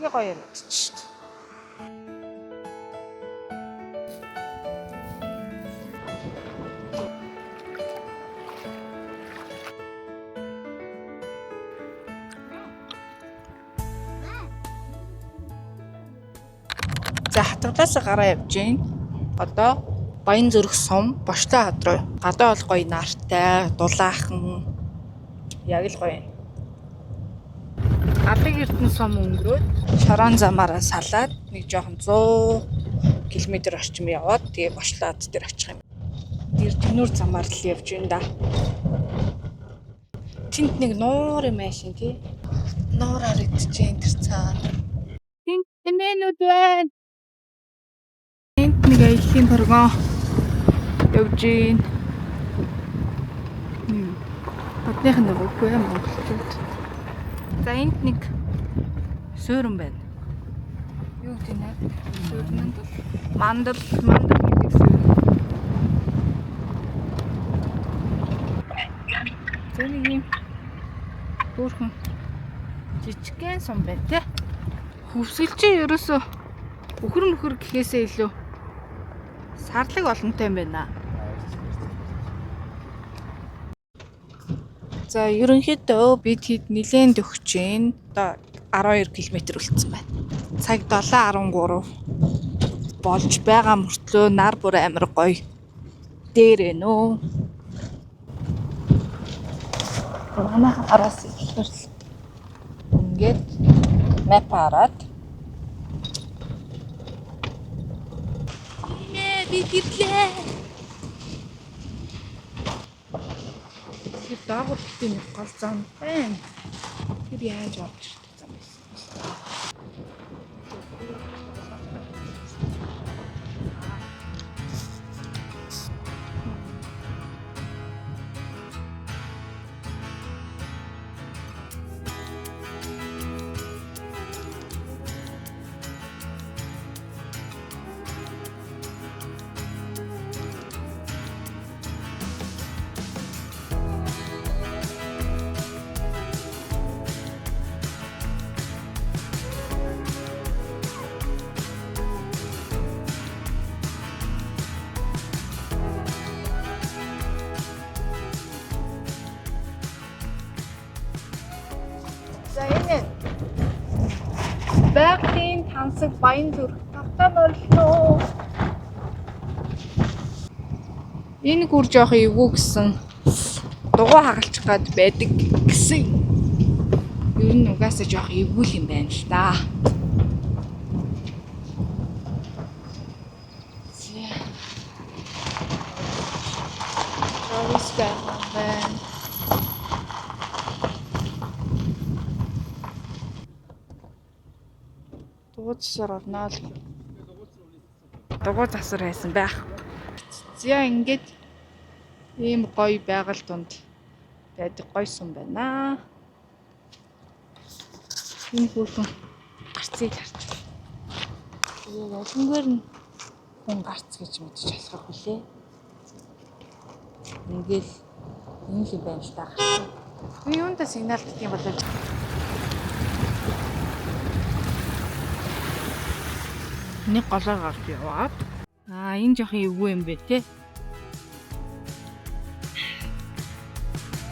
Ингээ гоё яригдчих шүү дээ. За, хатгалаас гараа явж гин. Одоо Баян зүрх сум Бошлоо хад руу. Гадаа бол гоё нартай, дулаахан. Яг л гоё юм. Адаг Эрдэнэ сум өнгөрөөд шорон замаараа салаад нэг жоохон 100 км орчим яваад тэгээ Бошлоо хад дээр очих юм. Тэр тэнүүр замаар л явж байна да. Тэнд нэг нуур юм аашин тий. Нуур харагдчихээн тэр цаана. Тэнд тэмээнүүд байна. Энд нэг аяллаа фургон явж гин. Бадных нь үгүй юм монголчууд. За, энд нэг суурин байна. Юу гэдэг нэ? Суурин нь мандал, мандал гэдэг суурин. За, нэг юм хөөрхөн жижигхэн сум байна те. Хөвсгөл чинь ерөөсөө үхэр мөхөр гэхээсээ илүү сарлаг олонтой юм байна. За, ерөнхийдөө бид хэд нилээн дөхөж гин. Одоо 12 км үлдсэн байна. Цаг 7:13 болж байгаа мөртлөө нар бүр амар гоё дээр нөө. Манайхан араас ихээр л ингээд map хараад. Нэ, би гэрлээ. Тэр доогуур гэтээ нэг гол зам байна. Тэр яаж орж ирдэг зам байсан бэ? За, энэ байгалийн тансаг Баян зүрх тавтаа морилно. Энэ гүр жоох эвгүй гэсэн, дугуй хагалчих гад байдаг гэсэн. Ер нь угаасаа жоох эвгүй л юм байна л да. За. Travis байна. Дугуй засвар орноо л. Дугуй засвар хайсан байх. За, ингээд ийм гоё байгаль дунд байдаг гоё сум байна. Энэ хөөрхөн гарцыг харж байна. Тэгээд алингээр нь хүн гарц гэж мэдчих алхах хүлээ. Ингээл энэ л юм байна л да, гарц. Би юунда сигналддаг юм болов? Нэг голоор гарч яваад. Аа, энэ жоох эвгүй юм бэ те.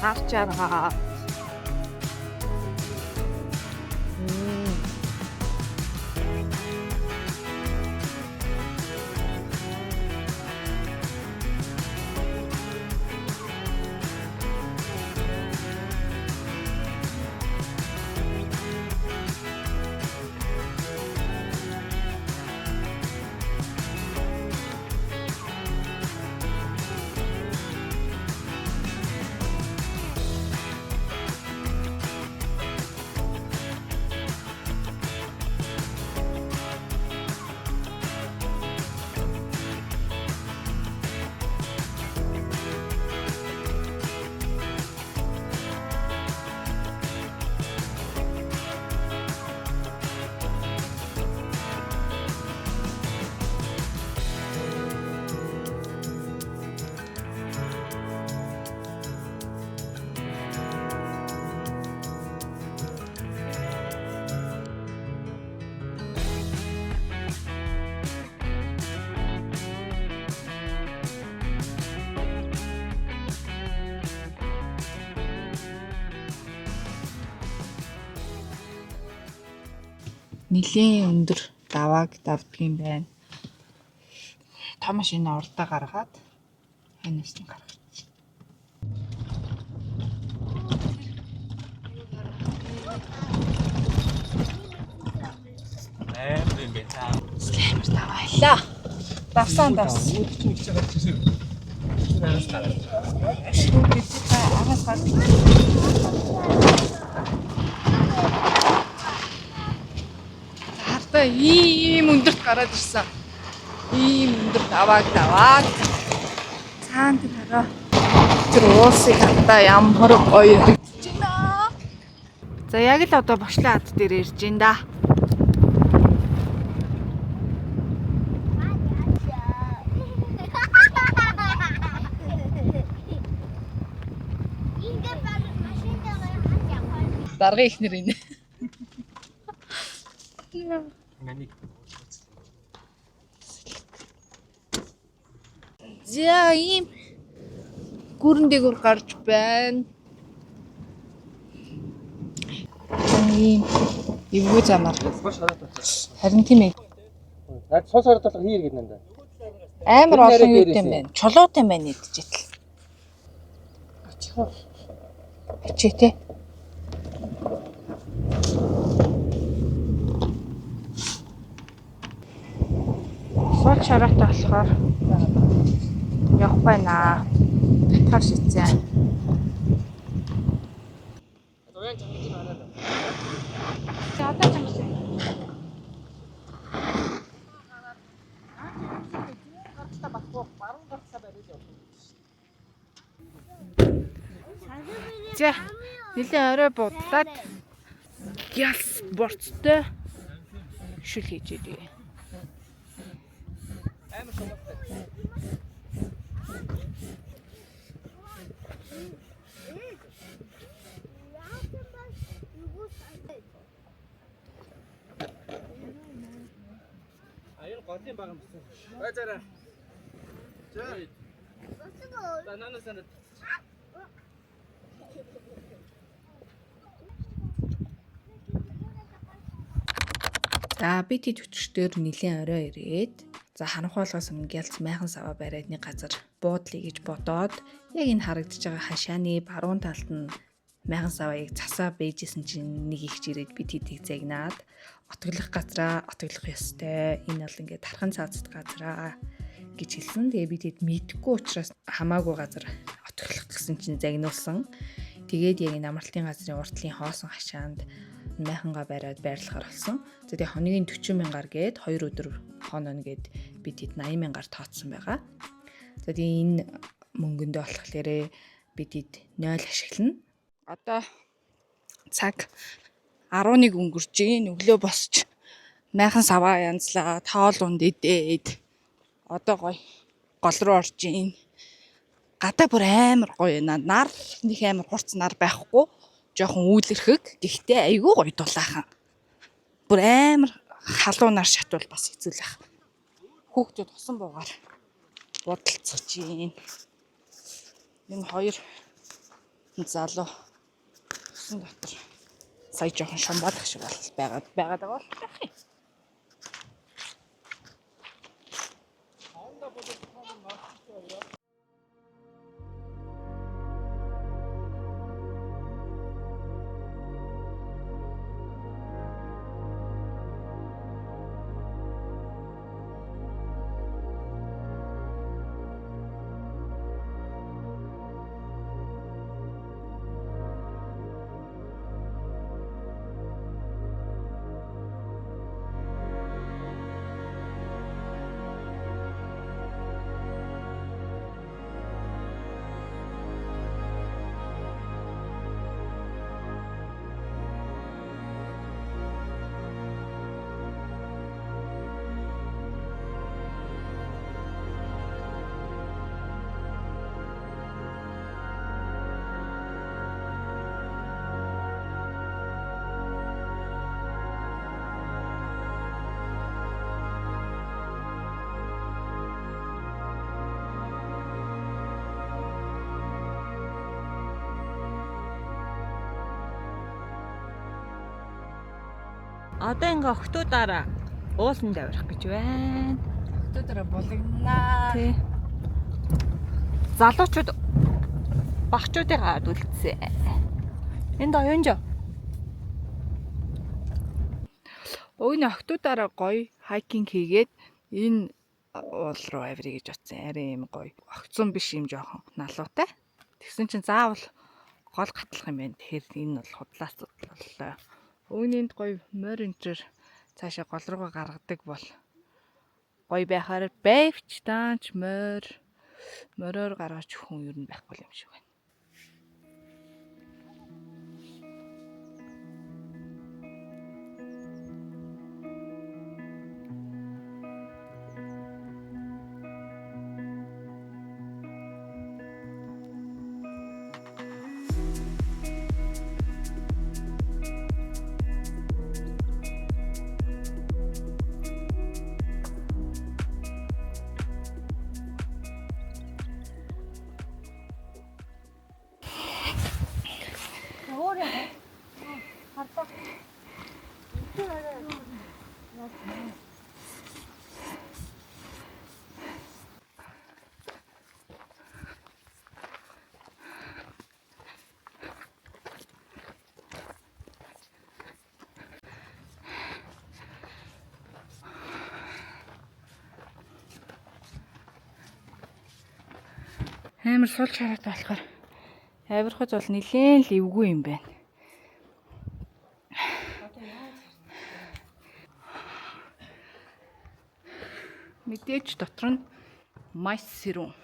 Гарч аргаа. Нилийн өндөр давааг давдаг юм байна. Том машина урдаа гаргаад хойноос нь гаргаж. Амар юм байна. Амар даваалаа. Давсан давсан. Үүд чинь их чагаад чирээ. Тэр араас гараад. Бид та араас гардаг. Хартаа ийм өндөрт гараад ирсэн. Ийм өндөр давааг даваад цаана тэр хараа. Тэр уулсыг хартаа ямар гоё харагдаж байна. За яг л одоо бошлоо хад дээр ирж байна да. Ингээ баг машин дээр хаж явах. Даргын ихнэр энэ. Маник. За ийм гүрэн дээгүүр гарч байна. Ийм эвгүй замаар. Сул шараад байна. Харин тийм ээ. Наад сул шараад болох хий гэдэг юм да. Амар Тэр олон нарай юутай дээрээс юм байна. Чулуутай юм байна идчихэл. Ачихаа. Ачи те. Сул шараатай болохоор явах байна. Татгаар шийдсэн. Уян чангаж байна. За одоо чангаж. Гартлаа баггүй баруун гартлаа бариад явах. За нэлээд орой буудлаад гялс борцтой шүл хийж идэв. Амар шумтай. А энэ голын баг юм байна. Бай зараа. За. За нанаас нанаа. За би тэд өчтөр нэлээд орой ирээд за харанхуй болгоос өмнө гялц майхан саваа бариад нэг газар буудлаа гэж бодоод яг энэ харагдаж байгаа хашааны баруун талд нь майхан савааг засаа бийжсэн чинь нэг их жирээд би тэдийг загнаад отоглох газраа отоглох ёстой. Энэ бол ингээд тархан цаазд газраа гэж хэлсэн. Тэгээ би тэд мэдхгүй учраас хамаагүй газар отоглох гэсэн чинь загнуулсан. Тэгээд яг энэ амралтын газрын уртлын хоосон хашаанд майхангаа бариад байрлахаар болсон. За тэгээ хоногийн 40 мянгаар гээд 2 өдөр хоноо гээд би тэд 80 мянгаар тооцсон байгаа. За тэгээ энэ мөнгөндөө болохоор би тэд 0 ашиглана. Одоо цаг 11 өнгөрч гин өглөө босч майхан саваа янзлаа тоол унд идээд одоо гоё гол руу орж гин. Гадаа бүр амар гоё байна. Нар нэг амар хурц нар байхгүй. Жохон үүлэрхэг. Гэхдээ айгүй гоё дулаахан. Бүр амар халуун нар шатвал бас хэцүү л ах. Хүүхдүүд усан буугаар будалцаж гин. Энэ хоёр залуу усан дотор сая жоохон шумбаалах шиг бол байгаад байгаад байгаа бол байх юм. Одоо ингээ охтуудаараа ууланд авирах гэж байна. Охтуудаараа булгнаа. Тий. Залуучууд багчуудыг аваад үлдсэн. Энд оюунжо. Уг нь охтуудаараа гоё hiking хийгээд энэ уул руу авиръя гэж бодсон. Арай юм гоё. Огцон биш юм жоохон налуутай. Тэгсэн чинь заавал гол гатлах юм байна. Тэгэхээр энэ бол худлаа асуудал боллоо. Уг нь энд гоё морь энтер цаашаа гол руугаа гаргадаг бол гоё байхаар байвч даанч морь мориор гаргаж хүн ер нь байхгүй юм шиг байна. Амар сул шараатай болохоор авирахад бол нилээн л эвгүй юм байна. Мэдээж дотор нь маш сэрүүн.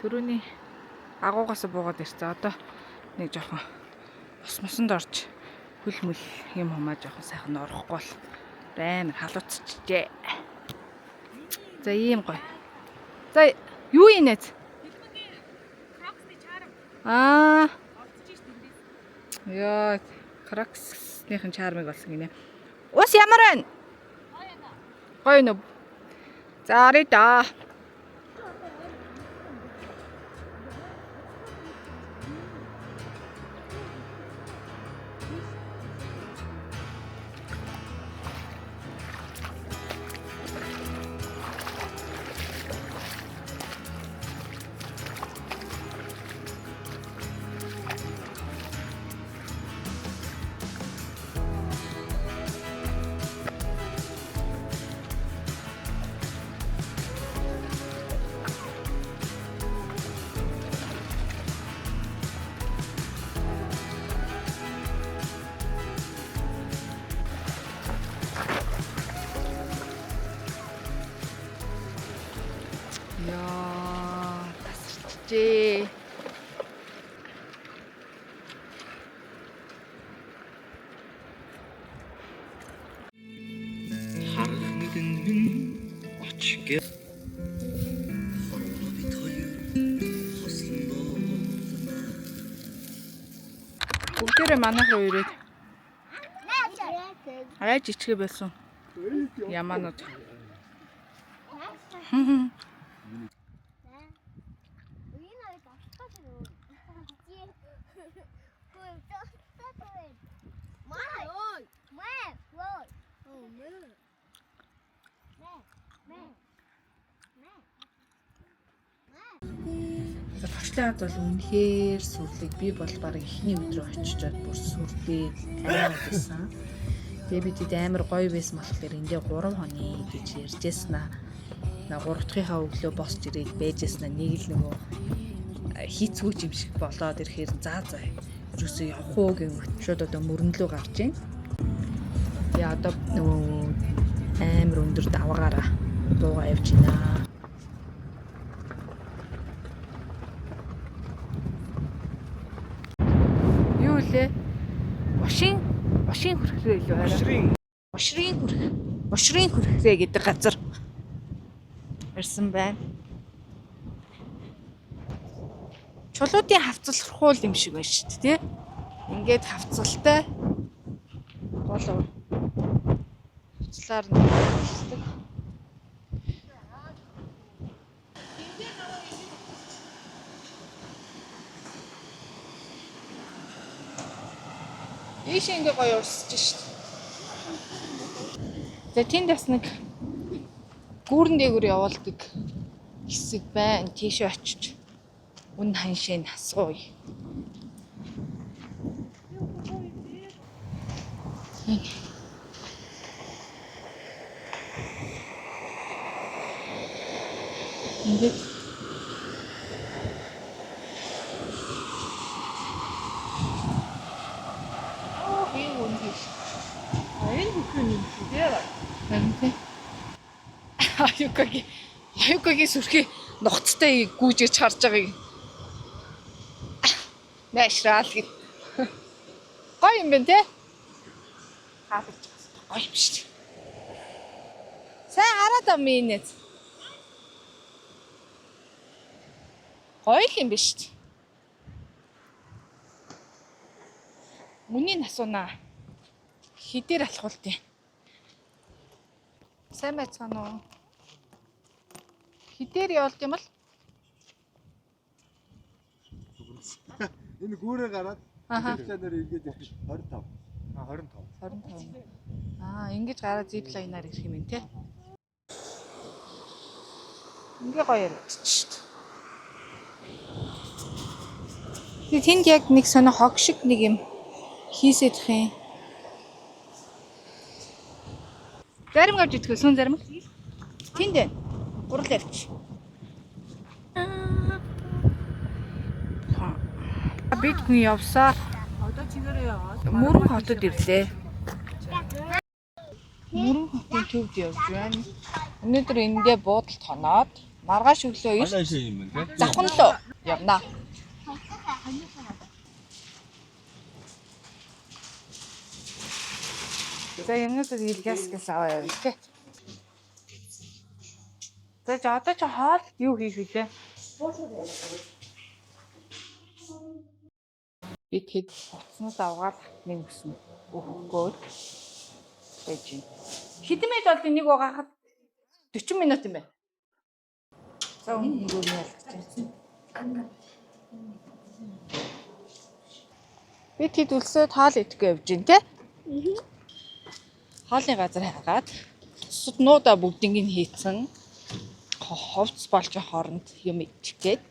Төрөний агуугаас буугаад ирсэн. Одоо нэг жоохон ус мусанд орж хөл мөл юм хумаа жоохон сайхан орохгүй бол амар халууцчихжээ. За ийм гоё. За юу юм нэ? Аа. Яа, Crocs-ийн чармыг олсон гинэ. Ус ямар байна? Гоё нөө. За арай да. Яа, тасарчжээ. Харах нэгэн минь оч гэ. Хорвоо бид хоёр хослон болно. Бүгдээрээ манайх руу ирээд арай жижиг байсан. Ямаанууд. Туршлагад бол үнэхээр сүрлэг би бол баг эхний өдрөө очичоод бүр сүрлээд амар байсан. Тэгээ бид хэд амар гоё байсан болохоор эндээ 3 хоны гэж ярьжсэн аа. На 3 дахьынхаа өглөө босч ирээд байжсэн аа. Нэг л нөгөө хийцгүүч юм шиг болоод ирэхээр за за ерөөсөө явах уу гэнгүүт шууд одоо мөрөндлөө гарч ийн. Тэгээ одоо нөгөө амар өндөр даваагаараа буугаа явж байна. Юу лээ? Ушийн ушийн хүрхрээ илүү арай. Ширийн Бушрын хүрх. Бушрын хүрхрээ гэдэг газар ирсэн байна. Чулуудын хавцалрахуул юм шиг байна шүү дээ, тий? Ингээд хавцалтай болов. Хавцлаар нь хавцдаг. Ийш ингээ гоё урсж шít. За тэнд бас нэг гүүрэн дээгүүр явуулдаг хэсэг байна. Тийшээ очиж үн ханшийг асууя. Ингээд оо би үн хийш. Энэ бүх юм юм чи тий. Харин тий. Аюукагийн аюукагийн сүрхий нухацтай гүйжээж харж байгааг. Найшраал гэд. Гоё юм байна те. Хаалж гоё юм шүү дээ. Сайн хараад аа минь. Гоё л юм биш үү? Үнийг асуунаа. Хідээр алхуулт юм. Сайн байцгаана уу? Хідээр явуулд юм бол? Энэ гүүрээ гараад Аха. чанар эргээд ирэх 25. А 25. 25. Аа, ингэж гараа zip line-аар ирэх юм те. Ингээ гоё яригдчих шүү дээ. Тэгээ тэнд яг нэг сонио хог шиг нэг юм хийсэдэх юм. Зарим авч идэх үү? Сүүн зарим. Тэнд байна. Гурал авч. Бид хүн явсаар Одоо чигээрээ яваад. Мөрөн хотод ирлээ. Мөрөн хотын төвд явж байна. Өнөөдөр эндээ буудал тоноод маргааш өглөө ирж юм байна тий. завхан руу явна. За юмнуудад илгээсгээс аваа явъя те. За чи одоо чи хоол юу хийх вүлээ? Би тэд утаснаас авгаад хатны өсөн өгөхгүй байж байна. Хэдэн минут бол энийг угаахад 40 минут юм байна. За өмнө нь ялгаж байна. Би тэд өлсөөд хоол идэхгүй явж байна те. Хоолны газар хайгаад суднуудаа бүгднийг нь хийцэн ховц болж хооронд юм идчих гээд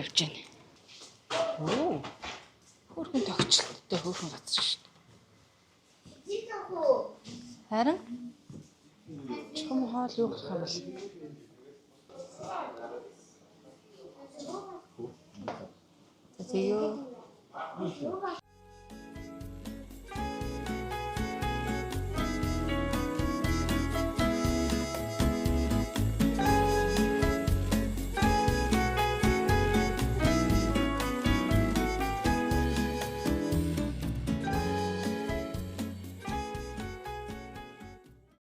явж байна. Оо. Хөөрхөн тогтчлолттой хөөрхөн газар шүү дээ. Харин чухам хоол юу гарах юм бол? За зөө.